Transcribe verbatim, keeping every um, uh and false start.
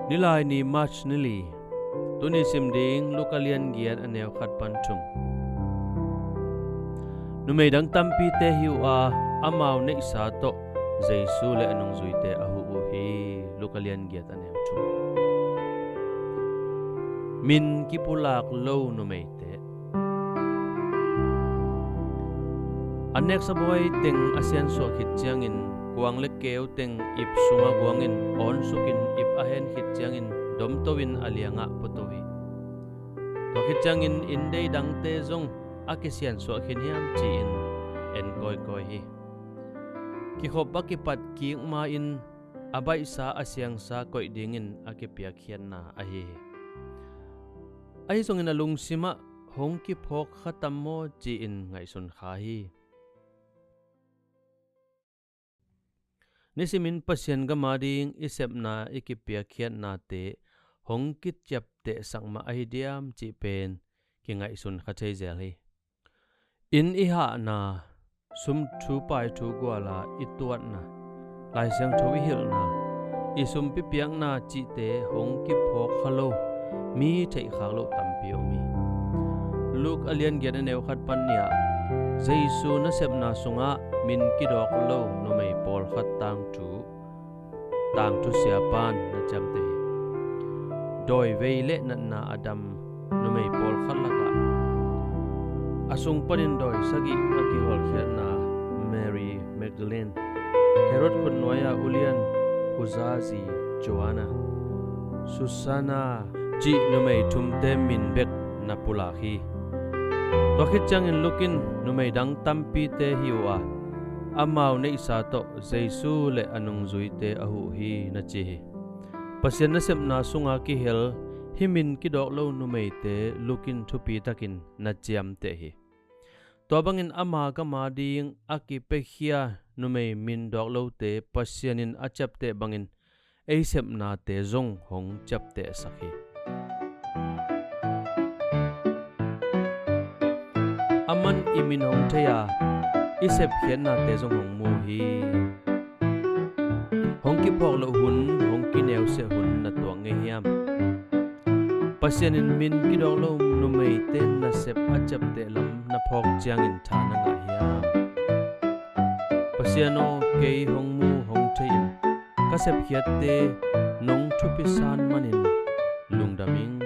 Nilai ni, March ni li. Tuni sim ding Luka lian giat a neu khat pan thum. Numei dang tampite hi uh a, amau neihsa tawh Jesu le a nungzuite a huh uh hi. Luka lian giat a neu thum. Min kipulak lo numeite. An neksabuai teng a siansuah khit ciangin, kuang le keu teng ip sungah guangin, awnsukin ip a hen khit ciangin, domto in a liangah puato hi. Tua khit ciangin inndei dangte zong a kisiansuah khin hiam ci-in en kawikawi hi. Kikhop a kipat kik ma-in a baihsa a siangsa koih dingin a kipiakkhiatna ahi hi. Ahi zongin a lungsimah hong kiphawk kha tam maw ci-in ngaihsun kha hi. Nisimin Pasian gam ading i sepna i kipiakkhiatnate hong kiciaptehsak mah ahi diam cih pen kingaihsun kha thei zel hi. Inn i hahna, sum thu pai thu guala i tuatna, Lai Siangtho i hilhna, i sumpi piakna cihte hong kiphawk kha lo, mi theihkhak loh tampi om hi. Luke a lian giat a neu khat pan nih ah Jesu nasepna sungah min kidawk lo numei pawlkhat tangthu, tangthu siapan na ciamteh hi. Dawi vei le natna a dam numei pawlkhat lakah a sung panin dawi sagih a kiholkhiatna Mary Magdalene, Herod khutnuai-a ulian Kuza zi Joanna, Susanna cih numei thumte min bek na pulak hi. Tua khit ciangin Luke in numei dang tampite hi uh a, amau neihsa tawh Jesu le a nungzuite a huh hi na ci hi. Pasian nasepna sunga kihel hih min kidawk lo numeite Luke in thupitakin na ciamteh hi. Tua bangin ama gam ading a kipiakhia numei min dawk lote Pasian in a ciapteh bangin ei sepnate zong hong ciaptehsak hi. Aman i min hong thei a, i sepkhiatnate zong hong mu hi. Hong kiphawk loh hun, hong kineusiah hun na tuak ngei hiam? Pasian in min kidawk lo numeite nasep a ciapteh lam na phawk ciangin tha na ngah hiam? Pasian aw, kei hong mu hong thei in, ka sepkhiatte nong thupi san manin lungdam ing.